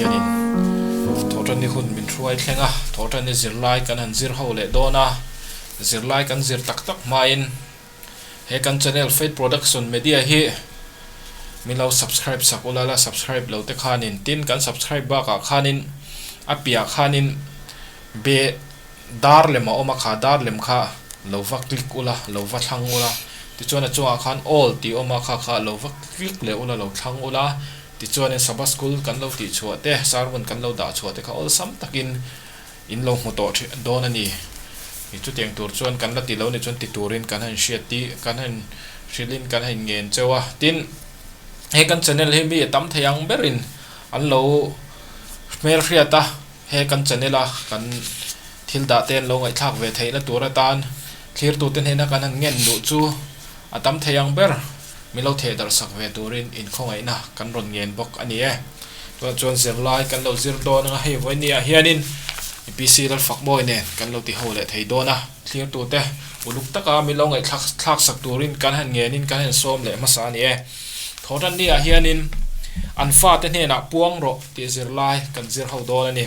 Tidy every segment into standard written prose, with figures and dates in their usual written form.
hianin Thawhṭanni hun min hruai thleng a, Thawhṭanni zirlai kan han zir ho leh dawn a, zirlai kan zir tak tak hmain he kan channel Faith Production Media hi min lo subscribe sak ula la subscribe lo te khanin tin kan subscribe bakah khanin a piah khanin be Dar lem a awm a, kha dar lem kha lo va click ula, lo va thlang ula, tichuan a chungah khan all tih awm a, kha kha lo va click leh ula, lo thlang ula, tichuanin Sabbath School kan lo tih chhuah te, sermon kan lo dah chhuah te kha awlsam takin in lo hmu tawh thin dawn a ni. Chutiang tur chuan kan la ti lo ni chuan ti turin kan han hriat tih, kan han hrilhin kan han ngen cheu a, tin he kan channel hi mi a tam thei ang berin an lo hmelhriat a. He kan channel a kan thil dah te an lo ngaihthlak ve theihna tur atan thlirtute hnena kan han ngen duh chu a tam thei ang ber min lo theh darh sak ve turin inkhawngaihna kan rawn ngen bawk a ni e. Tunah chuan zirlai kan lo zir dawn anga hei vawinia hianin PC Lalfakmawi nen kan lo ti ho leh thei dawn a, thlirtute uluk taka min lo ngaihthlak thlak sak turin kan han ngenin kan han sawm leh hmasa a ni e. Thawhtanni ah hianin an fate hnenah puang rawh tih zirlai kan zir ho dawn a ni.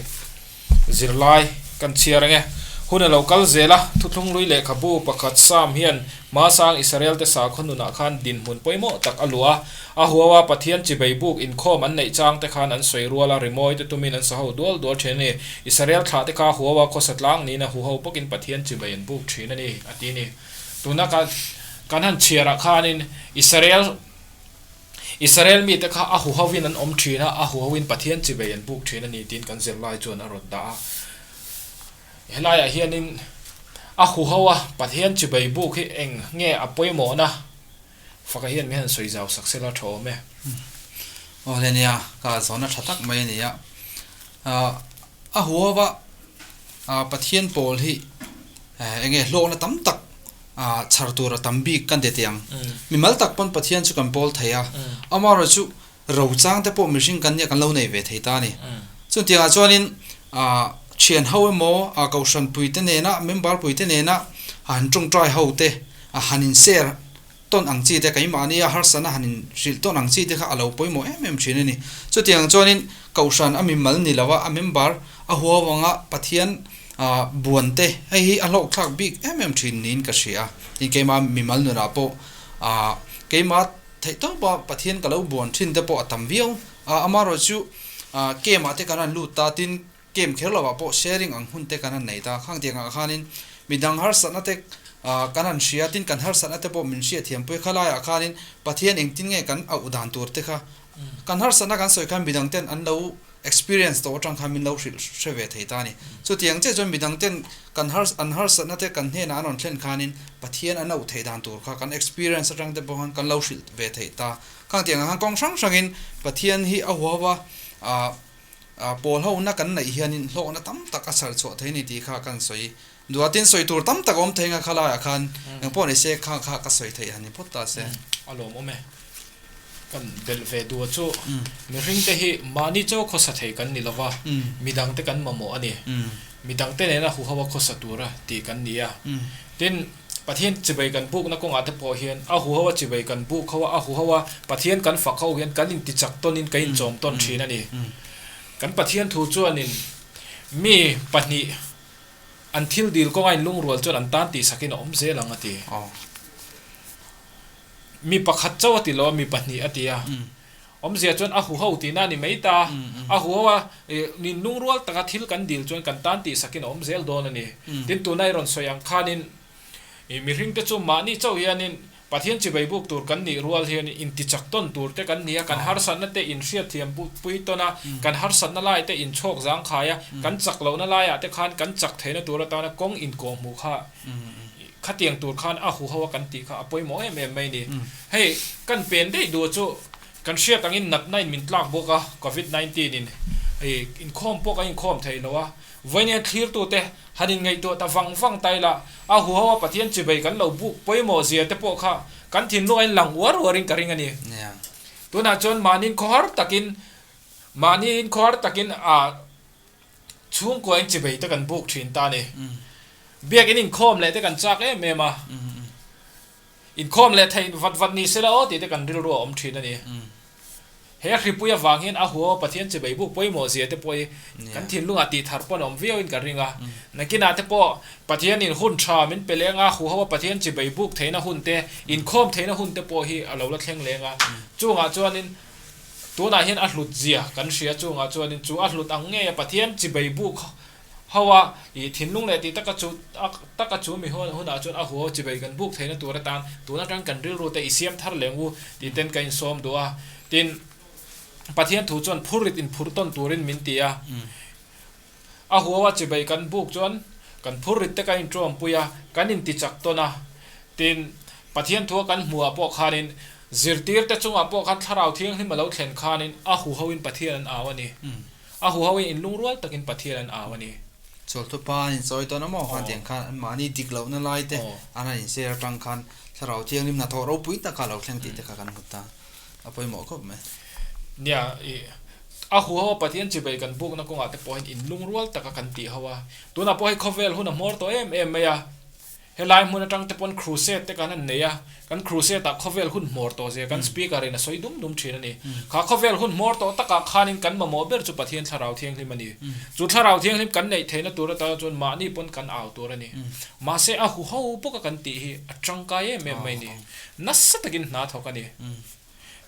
Zirlai kan chhiar ange. Hun a lo kal zel a, Thuthlunglui lehkhabu pakhat Sam hian hmasang Israel te sakhaw nunah khan dinhmun pawimawh tak a luah a. A huau a, Pathian chibei buk inkhawm an neih chang te khan an sawi rual a, rimawi te tumin an sa ho dual dual thin a ni. Israel thlah te kha huau a khawsa tlang niin a huho bawkin Pathian chibei an buk thin a ni, a ti a ni. Tuna kan kan han chhiarah khanin Israel Israel mite kha a huhoin an awm thin a, a huhoin Pathian chivei an buk thin a ni tiin kan zirlai chuan a rawn dah a. Helaiah hianin a huho a Pathian chivei buk hi eng nge a pawimawhna faka hian min han sawi zau sak sela tha awm e. Aw hle nia, ka zawhna tha tak mai a ni a. A huhova Pathian pawl hi enge hlawkna tam tak chhar tur a tam bik kan ti teh ang. Mimal tak pawn Pathian chu kan pawl thei a, amaherawh chu rochang te pawh mihring kan nia kan lo nei ve thei ta a ni. Chutiangah chuanin thian ho emaw kohhran pui te nena member pui te nena han tawngtai ho te han in share tawn ang chi te keimahnia harsatna han in hrilh tawn ang chi te kha a lo pawimawh em em thin a ni. Chutiang chuanin kohhran a mimal ni lo a, a member a huau anga Pathian buan te hei hi a hlawhthlak bik em em thin niin ka hria a. Tin keimah mimal nunah pawh keimah theih tawp a Pathian ka lo buan thin te pawh a tam viau a, amaherawh chu camp ah te kan han lut ta tin Game kher lovah pawh sharing ang hun te kan han nei ta. Khang tiangah khanin midang harsatna te kan han hria, tin kan harsatna te pawh min hriatthiampui kha laiah khanin Pathian engtin nge kan auh dan tur te kha kan harsatna kan sawi khan midang ten an lo experience tawh atang khan min lo hrilh hre ve thei ta a ni. Chutiang chiah chuan midang ten kan an harsatna te kan hnenah an rawn thlen khanin Pathian an auh theih dan tur kha kan experience atang te pawh khan kan lo hrilh ve thei ta. Khang tiangah khan kawng hrang hrangin Pathian hi a huau a, Pawl hona kan neih hianin hlawkna tam tak a chhar chhuah thei a ni tih kha kan sawi. Duatin sawi tur tam tak a awm thei nga kha laiah khan eng pawh ni se kha kha ka sawi theih han ni phawt ta se. A lawmawm e. Kan belh ve duh chu mihring te hi mahni chaw khawsa thei kan ni lova, midang te kan mamawh a ni. Midang te nena huho a khawsa tura tih kan ni a. Tin, Pathian chibai kan bukna kawngah te pawh hian a huho a chibai kan buk ho a, a huho a Pathian kan fak ho hian kan intichak tawnin kan inchawm tawn thin a ni. Kan Pathian thu chuanin mi pahnih an thil dil kawnga inlungrual chuan an tan tihsakin a awm zel ang a ti. Mi pakhat chauh a ti lo a, mi pahnih a ti a. Awmzia chuan a huho tihna a ni mai ta. A huho a, nin lungrual taka thil kan dil chuan kan tan tihsakin a awm zel dawn a ni. Tin, tuna i rawn sawi ang khanin mihringte chu mahni chauh hianin Pathian chibai buk tur kan nih rual hian intichak tawn tur te kan ni a, kan harsatna te inhriatthiam pui tawn a, kan harsatna lai te inchhawk zangkhai a, kan chak lohna laiah te khan kan chak theihna tur atana kawng inkawhhmuh kha Khatiang tur khan a huho a kan tih kha a pawimawh em em mai ni. Hei kan pen daih duh chu kan hriat angin natna in min tlak bawk a, covid 19 in hei inkhawm pawh kan inkhawm thei lo a, vawiin thlirtute han inngaihtuah ta vang vang ta ila a huho a Pathian chibei kan lo buk pawimawh zia te pawh kha kan thinlung a in lang uar uar in ka ring a ni. Tunah chuan mahni khawhar takin mahni inkhawhar takin a Chhungkua in chibei te kan buk thin ta a ni. Biakin inkhawm leh te kan chak em em a. Inkhawm leh theih vat vat ni sela aw tih te kan rilru a awm thin a ni. He hripui avang hian a huau a Pathian chibai buk pawimawh zia te pawh hi kan thinlungah tih thar pawn a awm viauin ka ring a. Nakinah te pawh Pathianin hun tha min pe leng a, huho a Pathian chibai buk theihna hun te, inkhawm theihna hun te pawh hi a lo la thleng leng a. Chungah chuanin tunah hian a hlut zia kan hria chungah chuanin chu a hlut ang ngei a Pathian chibai buk ho a i thinlung leh tih taka chu taka chu mi hunah chuan a huho chibai kan buk theihna tur atan tun atang kan rilru te i siam thar leng u tih ten ka insawm duh a. Tin, Pathian thu chuan phurrit inphur tawn turin min ti a. A huaua chibai kan buk chuan kan phurrit te kan intuampui a, kan intichak tawn a. Tin, Pathian thua kan hmuhah pawh khanin zirtirte chungah pawh khan Thlarau Thianghlim a lo thlen khanin a huhoin Pathian an au a ni. A huhoin inlungrual takin Pathian an au a ni. Chawlhtupa an insawi tawn a maw? Khan tiang khan anmahni dik lohna lai te an han inser atang khan Thlarau Thianghlim hnathawh ropui taka a lo thleng tih te kha kan hmu ta. A pawimawh khawp mai. Nia, i a huho a Pathian chibai kan bukna kawngah te pawh hian inlungrual taka kan tih ho a. Tunah pawh hei khawvel hun a hmawr tawh em em mai a. Helai hmun atang te pawn crusade te kan han nei a, kan crusade ah khawvel hun hmawr tawh zia kan speaker in a sawi dum dum thin a ni. Kha khawvel hun hmawr tawh takah khanin kan mamawh ber chu Pathian Thlarau Thianghlim a ni. Chu Thlarau Thianghlim kan neih theihna tur atana chuan mahni pawn kan au tur a ni. Mahse a huho bawka kan tih hi a tangkai em em mai a ni. Nasa takin hna thawk a ni.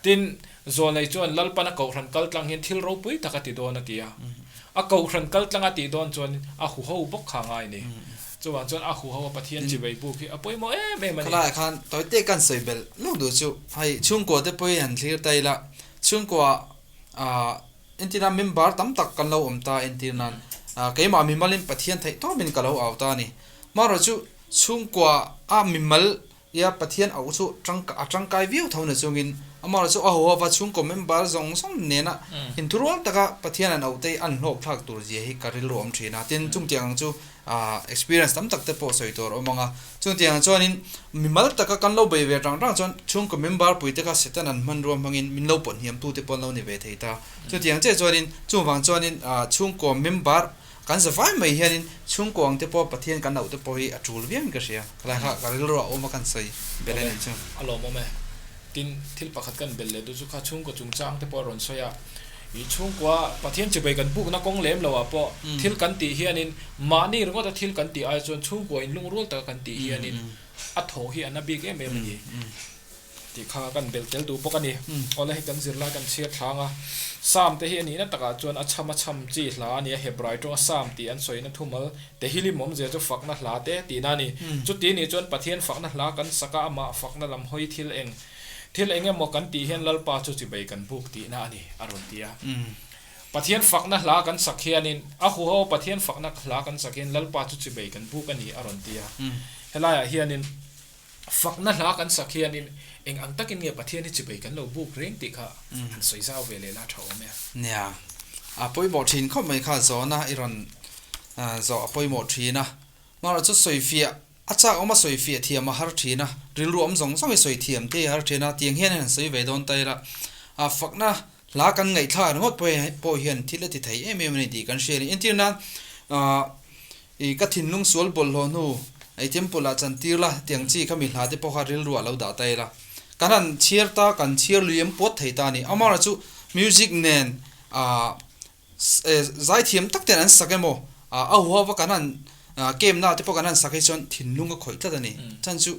Tin, Zawlnei chuan Lalpan a kohhran kal tlang hian thil ropui tak a ti dawn a ti a. A kohhran kal tlang a tih dawn chuan a huho bawk kha a ngai a ni. Chuvang chuan a huho a Pathian chibai buk hi a pawimawh em em a ni. Khalaiah khan tawite kan sawi belh lawk duh chu hei chhungkua te pawhin han thlir ta ila, chhungkua ah entirna member tam tak kan lo awm ta entir nan keimah mimalin Pathian theih tawpin ka lo au ta a ni. Marawh chu chhungkua a mimal Ia Pathian auh chu a tangkai viau tho na chungin amaherawh chu a ho hova chhungkaw member zawng zawng nena inthurual taka Pathian an auh te hi an hlawk thlak tur zia hi ka rilru awm thin a. Tin, chungtiang ang chu experience tam tak te pawh sawi tur a awm ang a. Chungtiang ang chuanin mimal taka kan lo bei ve rang rang chuan chhungkaw member pui te kha Satan an hmanrua hmangin min lo pawt hniam tu te pawh an lo ni ve thei ta. Chutiang chiah chuanin chungvang chuanin chhungkaw member Kan za vai mai hianin chhungkaw ang te pawh Pathian kan auh te pawh hi a tul viau in ka hria. Khalai kha ka rilru a awm a kan sawi bel a nih chu. A lawmawm e. Tin, thil pakhat kan bel leh duh chu kha chhungkaw chungchang te pawh a rawn sawi a. Ih chhungkua Pathian chibai kan bukna kawng lem lo ah pawh thil kan tih hianin mahni ringawt a thil kan tih ai chuan chhungkua inlungrual taka kan tih hianin a thaw hi a na bik em em a ni. Tih kha kan belh tel duh bawk a ni. Awle hei kan zirlai kan chhiar thlang a, Psalm te hi a nihna takah chuan a chham a chham chi hla a ni a, Hebrai tawnga Psalm tih an sawina thumal Tehillim awmzia chu fakna hla te tihna a ni. Chuti nih chuan Pathian fakna hla kan sak a, amah fakna lam hawi thil eng thil eng emaw kan tih hian Lalpa chu chibai kan buk tihna a ni, a rawn ti a. Pathian fakna hla kan sak hianin a huho Pathian fakna hla kan sak hian Lalpa chu chibai kan buk a ni, a rawn ti a. Helaiah hianin. Fakna hla kan sak hianin eng ang takin nge Pathian hi chibai kan lo buk reng tih kha han sawi zau ve leh la tha awm e. Nia, a pawimawh thin khawp mai kha zawhna i rawn zawh a pawimawh thin a. Amaherawh chu sawifiah a chak awm a sawifiah thiam a har thin a, rilru awm zawng zawng i sawi thiam te i har thin a, tiang hian han sawi ve dawn ta ila fakna hla kan ngaihthlak ringawt pawh hian thil a ti thei em em a ni tih kan hria a ni. Entir nan I ka thinlung sual bawlhhlawh hnu ei temple ah chantir la tiang chi kha mi hla te pawh kha rilru ah lo dah ta ila. Kan han chhiar ta kan chhiar lui em pawt thei ta a ni. Amaherawhchu chu music nen ah zaithiam tak ten an sak emaw ah a huhauva kan han camp na te pawh kan han sak hi chuan thinlung a khawih tlat a ni. Chhan chu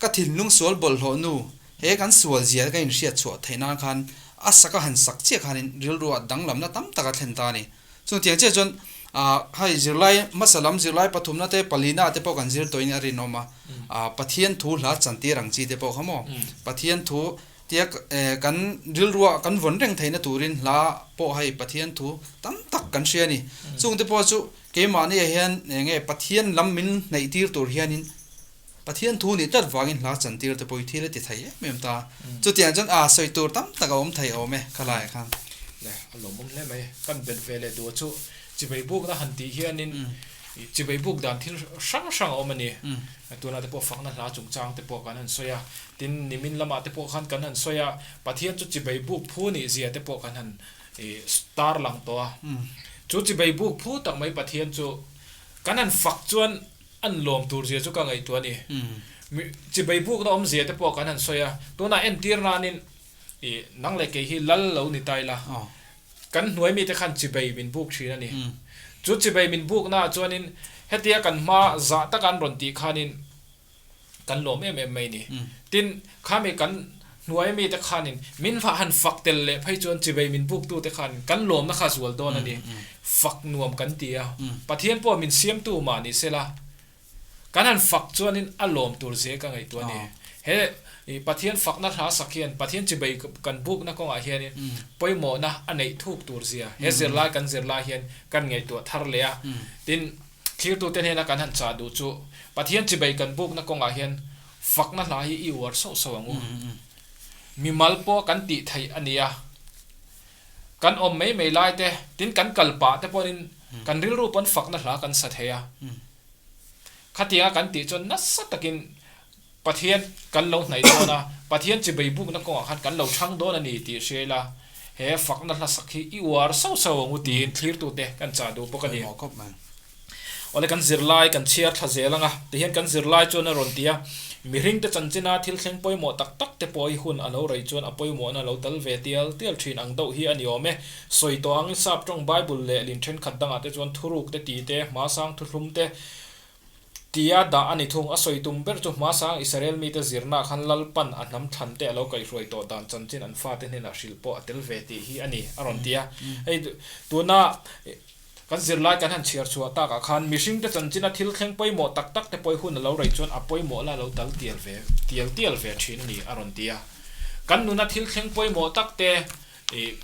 ka thinlung sual bawlhhlawh hnu he kan sual zia ka inhriat chhuah theih nan khan a sak a han sak chiah khanin rilru ah danglamna tam tak a thlen ta a ni. Chutiang chiah chuan hei zirlai hmasa lam zirlai pathumna te palina te pawh kan zir tawhin a rinawm a, Pathian thu hla chantir ang chi te pawh kha maw? Pathian thu tia kan rilrua kan vawn reng theihna turin hla pawh hei Pathian thu tam tak kan hria a ni. Chung te pawh chu keimahniah hian eng nge Pathian lam min hnaih tir tur hianin Pathian thu nih tlat vangin hla chantir te pawh hi thil a ti thei em em ta. Chutiang chuan a sawi tur tam tak a awm thei awm e khalaiah khan. Le, a lawmawm hle mai. Kan bet ve leh duh chu chibai bukna han tih hianin chibai buk dan thil hrang hrang a awm a ni. Tunah te pawh fakna hla chungchang te pawh kan han sawi a, tin nimin lamah te pawh khan kan han sawi a, Pathian chu chibai buk phu nih zia te pawh kan han tar lang tawh a. Chu chibai buk phu tak mai Pathian chu kan han fak chuan An lawm tur zia chu ka ngaihtuah a ni. Mi chibai bukna awm zia te pawh kan han sawi a, tunah entir nanin I nang leh kei hi lal lo ni ta ila, kan hnuai mite khan chibei min buk thin a ni. Chu chibei min buknaah chuanin hetia kan hma zah taka an rawn tih khanin kan lawm em em mai a ni. Tin, khami kan hnuai mite khanin min han fak tel leh phei chuan chibei min buktute khanin kan lawmna kha zual dawn a ni. Fak nuam kan ti a, Pathian pawh min siamtu mah ni sela, Kan han fak chuanin a lawm tur zia ka ngaihtuah a ni. He Pathian fakna hla sak hian Pathian chibei kan bukna kawngah hianin pawimawhna a neih thuk tur zia he zirlai kan zirlai hian kan ngaihtuah thar leh a. Tin, thlirtute hnena kan han chah duh chu Pathian chibei kan bukna kawngah hian fakna hla hi i uar sauh sauh ang u. Mimal pawh kan tih theih a ni a. Kan awm mai mai lai te, tin kan kal pah te pawhin kan rilru pawn fakna hla kan sa thei a. Khatianga kan tih chuan nasa takin Pathian kan lo hnaih dawn a, Pathian chibei bukna kawngah khan kan lo chhang dawn a ni tih hria ila, he fakna hla sak hi i uar sauh sauh ang u tiin thlirtute kan chah duh bawk a ni. Awle kan zirlai kan chhiar thla zel ang a, tihian kan zirlai chuan a rawn ti a, mihringte chanchina thil thleng pawimawh tak tak te pawh hi hun a lo rei chuan a pawimawhna lo dal ve tial tial thin ang deuh hi a ni awm e. Sawi tawh angin sap tawng Bible leh lin thenkhat dangah te chuan thuruk te ti te, hmasang thuthlum te tia dah a ni thung. A sawi tum ber chu hmasang Israel mite zirnaah khan Lalpan a hnam thlan te a lo kaihhruai tawh dan chanchin an fate hnenah hrilh pawh a tel ve tih hi a ni a rawn ti a. Hei tuna Kan zirlai kan han chhiar chhuah takah khan mihringte chanchina thil thleng pawimawh tak tak te pawi hun a lo rei chuan a pawimawh la lo dal tial ve tial tial ve thin a ni a rawn ti a. Kan nuna thil thleng pawimawh tak te ih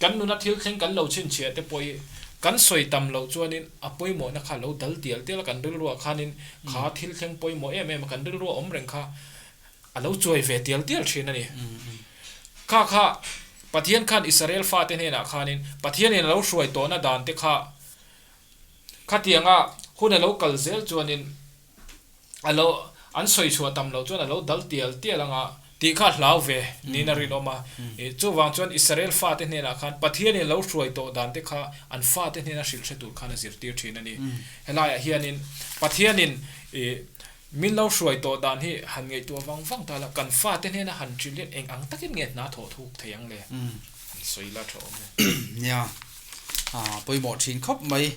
kan nuna thil thleng kan lo chhinchhiah te pawh hi kan sawi tam loh chuanin a pawimawhna kha a lo dal tial tial a, kan rilruah khanin kha thil thleng pawimawh em em a kan rilrua awm reng kha a lo chuai ve tial tial thin a ni. Kha kha Pathian khan Israel fate hnenah khanin Pathianin a lo hruai tawhna dan te kha khatianga hun a lo kal zel chuanin a lo an sawi chhuah tam loh chuan a lo dal tial tial anga tih kha a hlau ve niin a rinawm a. Chuvang chuan Israel fate hnenah khan Pathianin a lo hruai tawh dan te kha an fate hnena hrilh hre tur khan a zirtir thin a ni. Helaiah hianin Pathianin ih Min lo hruai tawh dan hi han ngaihtuah vang vang ta la, kan fate hnena han ṭil hian eng ang takin nge hna thawh thuk thei ang le? Han sawi la ṭha awm e. Nia, pawimawh ṭhin khawp mai.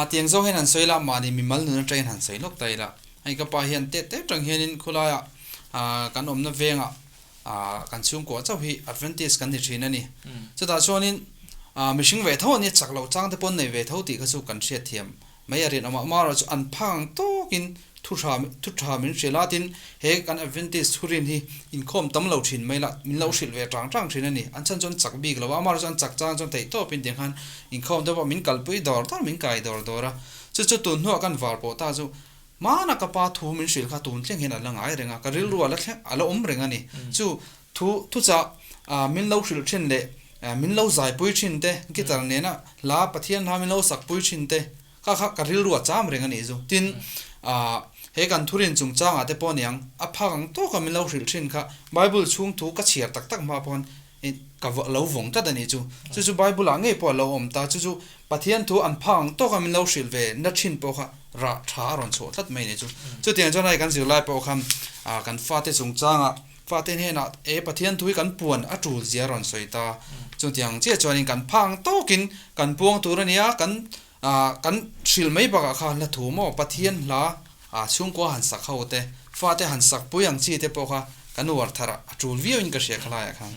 Tiang zawng hian han sawi la, mahni mimal nun aṭangin han sawi lawk ta ila. Hei ka pa hian tet tet ṭang hianin khulaiah kan awmna vengah kan chhungkua chauh hi Adventist kan ni ṭhin a ni. Chutah chuanin mihring ve tho an nia, chak loh chang te pawh an nei ve tho tih kha chu kan hriatthiam Mai a rinawm a, amaherawh chu an phang tawkin thu tha thu tha min hrilh a, tin he kan Adventist thurin hi inkhawm tam lo thin mai la, min lo hrilh ve tang tang thin a ni. An chhan chu an chak bik lo a, amaherawh chu an chak chang chuan theih tawpin tiang khan inkhawm te pawh min kalpui dawr dawr, min kai dawr dawr a. Chu chu tun hnuah kan var pawh ta chu hmana ka pa thu min hrilh kha tun thleng hian a la ngai reng a, ka rilru a la thleng a la awm reng a ni. Chu thu thuchah min lo hrilh thin leh min lo zaipui thin te, guitar nena hla Pathian hla min lo sakpui thin te kha kha ka rilru a cham reng a nih chu. Tin, he kan thurin chungchangah te pawh aniang a phak ang tawka min lo hrilh thin kha Bible chhung thu ka chhiar tak tak hma pawn ka lo vawng tlat a nih chu. Chu chu Bible ah ngei pawh a lo awm ta, chu chu Pathian thu an phak ang tawka min lo hrilh ve na thin pawh kha rah tha a rawn chhuah tlat mai a nih chu. Chutiang chuan hei kan zirlai pawh khan kan fate chungchangah Fate hnenah e Pathian thu hi kan puan a tul zia a rawn sawi ta. Chutiang chiah chuanin kan phang tawkin kan puang tur a nia, kan kan hrilh mai bakah kha hla thu maw Pathian hla chhungkua han sak ho te, fate han sak pui ang chi te pawh kha kan uar thar a tul viauin ka hria khalaiah khan.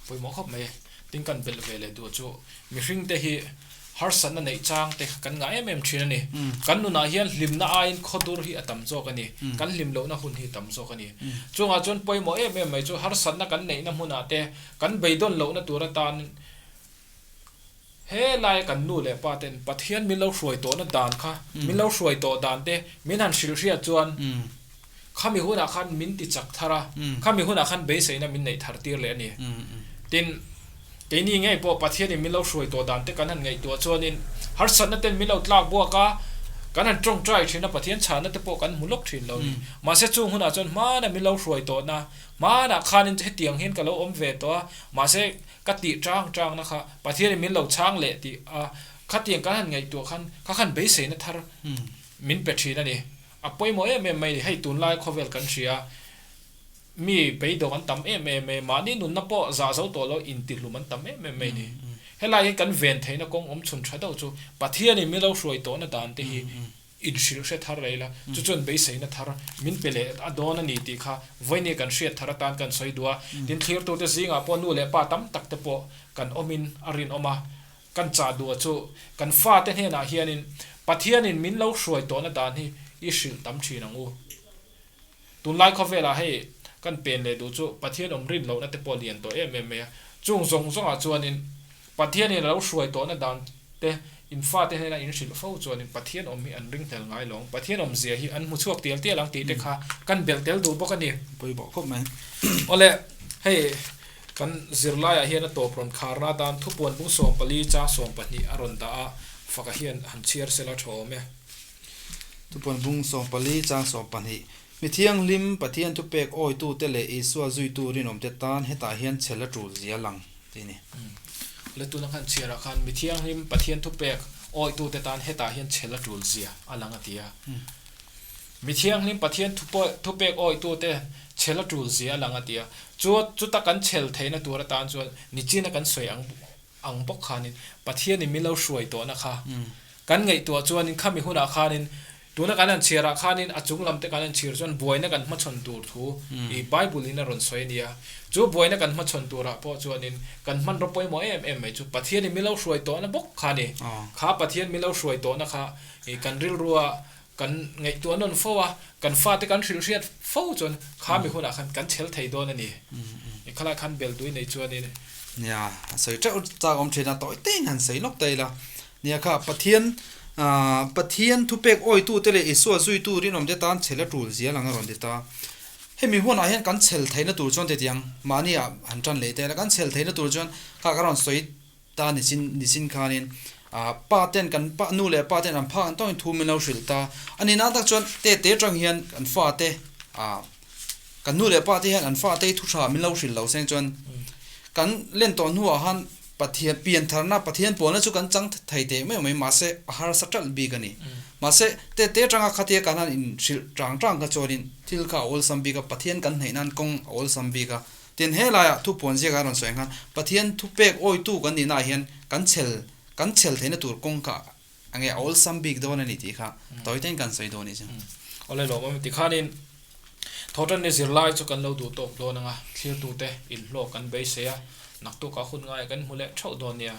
Pawimawh khawp mai. Tin kan belh ve leh duh chu mihringte hi Harsatna neih chang te kan ngah em em thin a ni. Kan nunah hian hlimna aiin khawdur hi a tam zawk a ni. Kan hlim lohna hun hi a tam zawk a ni. Chungah chuan pawimawh em em mai chu harsatna kan neihna hmunah te kan beidawn lohna tur atan he laia kan nu leh pa ten Pathian min lo hruai tawhna dan kha, min lo hruai tawh dan te min han hrilh hriat chuan khami hunah khan min ti chak thar a, khami hunah khan beiseina min neih thar tir leh a ni. Tin, keini ngei pawh Pathianin min lo hruai tawh dan te kan han ngaihtuah chuanin harsatna ten min lo tlak buak a, kan han tawngtai thin a, Pathian chhahna te pawh kan hmu lawk thin lo ni. Mahse chung hunah chuan hmanah min lo hruai tawhna, hmanah khanin hetiang hian ka lo awm ve tawh a, mahse ka tih tang tangna kha Pathianin min lo chhang leh tih a, khatiang kan han ngaihtuah khan kha khan beiseina thar min pe thin a ni. A pawimawh em em mai ni, hei tunlai khawvel kan hria. Mi beidawng an tam em em mai, mahni nunna pawh zah zo tawh lo intihlum an tam em em mai ni. Helai hian kan ven theihna kawng awm chhun tha deuh chu Pathianin min lo hruai tawhna dan te hi inhrilh hre thar leh ila, chu chuan beiseina thar min pe leh a dawn a ni tih kha vawinia kan hriat thar atan kan sawi duh a. Tin, thlirtute zingah pawh nu leh pa tam tak te pawh kan awmin a rinawm a, kan chah duh a chu kan fate hnenah hianin Pathianin min lo hruai tawhna dan hi i hrilh tam thin ang u. Tunlai khawvelah hei kan pen leh duh chu Pathian awm rin lohna te pawh lian tawh em em mai a. Chung zawng zawngah chuanin Pathianin a lo hruai tawhna dan te in fate hnena in hrilh fo chuanin Pathian awm hi an ring hlel ngai lo ang. Pathian awmzia hi an hmu chhuak tial tial ang tih te kha kan belh tel duh bawk a ni. Pawimawh khawp mai. Awle, hei kan zirlaiah hian a tawp rawn kharna atan thupuan bung 14 chang 12 a rawn dah a, faka hian han chhiar sela tha awm e. Thupuan bung 14 chang 12, Mi thianghlim, Pathian thupek awitute leh Isua zuitu rinawmte tan hetah hian chhel a tul zia lang tih a ni. Le tuna khan chhiarah khan mi thianghlim, Pathian thupek awitute tan hetah hian chhel a tul zia a lang a ti a. Mi thianghlim, Pathian thupek awitute chhel a tul zia a lang a ti a. Chu chuta kan chhel theihna tur atan chuan nichina kan sawi ang ang bawk khanin Pathianin min lo hruai tawhna kha kan ngaihtuah chuanin khami hunah khanin tuna kan han chhiarah khanin a chung lam te kan han chhiar chuan buaina kan hmachhawn tur thu i Bible in a rawn sawi a nia. Chu buaina kan hmachhawn turah pawh chuanin kan hmanraw pawimawh em em mai chu Pathianin min lo hruai tawhna bawk kha a ni. Kha Pathian min lo hruai tawhna kha i kan rilrua kan ngaihtuah nawn fo a, kan fate kan hrilh hriat fo chuan kha mi hunah khan kan chhel thei dawn a ni. I khalai khan bel tui nei chuanin. Nia, a sawi teuh chak awm thin a, tawi tein han sawi lawk ta ila. Nia kha, Pathian, Pathian thupek awitute leh Isua zuitu rinawmte tan chhel a tul zia lang a rawn ti ta. Hemi hunah hian kan chhel theihna tur chuan titiang mahni ah han tan leh ta ila, kan chhel theihna tur chuan kha ka rawn sawi Ta nichin nichin khanin ah pa ten kan pa nu leh pa ten an phak ang tawngin thu min lo hrilh ta. A ni nan tak chuan te te tang hian kan fa te ah kan nu leh pa te hian an fa te hi thu tha min lo hrilh lo seng chuan kan len tawh hnuah han Pathian pian tharna Pathian pawlna chu kan chang thei teh mai mai mahse a harsa ṭalh bik a ni. Mahse te te tanga khatia kan han inhrilh tang tang kha chuanin thil kha a awlsam bik a, Pathian kan hneih nan kawng a awlsam bik a. Tin, he laiah thupuan ziaka rawn sawi ang khan Pathian thupek awitu kan nihnaah hian kan chhel kan chhel theihna tur kawng kha enge a awlsam bik dawn a ni tih kha tawi tein kan sawi dawn a ni chu. Awle lawm awm ti khanin Thawhtanni zirlai chu kan lo duh tawk dawn anga thlirtute inhlawk kan beisei a, naktukah hun ngaia kan hmu leh theuh dawn nia.